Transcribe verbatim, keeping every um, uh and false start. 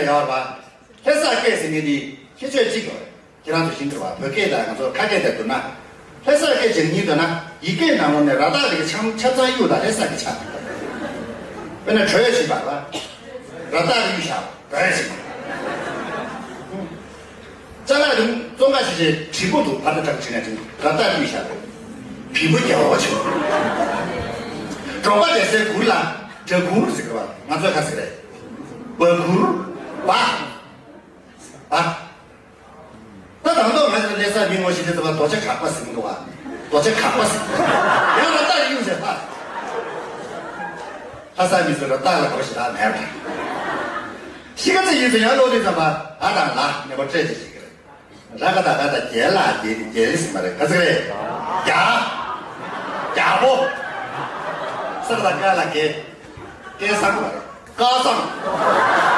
ཡོད་པ། ལྷ་ས་སྐད་ཟེར་མཁན་འདི་ཁྱད་ཆོས་གཅིག་ཡོད་རེད། ཁྱེད་རང་ཚོ་ཤེས་ཀྱི་རེད་པ། བོད་སྐད་དང་ང་ཚོ་ཁ་སྐད་དེ་བསྡུར་ན། ལྷ་ས་སྐད་ཅིག་ཉིད་བསྡུར་ན་ཡིག་སྐད་ནང་ལོགས་ནས་ར་བཏགས་རིགས་ཆ་ཆ་ཚང་གཡུག་དང་ལྷ་ས་གི་ཆ། དཔེར་ན་བྲོས་ཕྱིན་པ་ལ། ར་བཏགས་གཡུག་བཞག་བྲོས་ཕྱིན། ཅ་ལག་རིགས་བཙོང་ག་ཞིག་བྱས་བྲིས་པོ་འདུག་ཕར་དང་བྲིས་ན་ཅིང་ར་བཏགས་གཡུག་བཞག་བྲིས་པོ་རྒྱལ་བ་ཆེ། འབྲོག་པ་རྒྱལ་སའི་གུར་ལ་འདྲ་གུར་ཟེར་གི་རེད་པ། ང་ཚོས་ག་ཟེར་རེད། བ་གུར། བ། བ། ད་དང་ཐོག་ང་ཚོ་ལྷ་སའི་མི་ངོ་ཤེས་དེ་ཚོ་ལ་རྡོ་རྗེ་གག་པ་ཟེར་གི་འདུག་ག་རྡོ་རྗེ་གག་པ་ཟེར། ཡང་ར་བཏགས་གཡུག་ཟེར་ད། ལྷ་སའི་མི་ཚོ་ར་བཏགས་ལ་གོ་ཞེ་དྲག་མེད་པ། གཞིས་ཀ་རྩེ་ཡིན་ཚེ་ཡང་ལོ་དེ་ཙམ་པ་ཨ་དང་ལ་ནས་པ་སྤྲད་ཅིག་བྱེད་ཀྱི་རེད། ར་ག་བཏགས་ར་དང་རྒྱལ་ལ་རྒྱལ་ཏེ་རྒྱལ་ཟེར་མ་རེད། ག་ཚོད་རེད། རྒྱ། རྒྱལ་པོ། ས་ག་བཏགས་སྐ་ལ་སྐེ། སྐལ་བཟང་མ་རེད། སྐལ་བཟང་།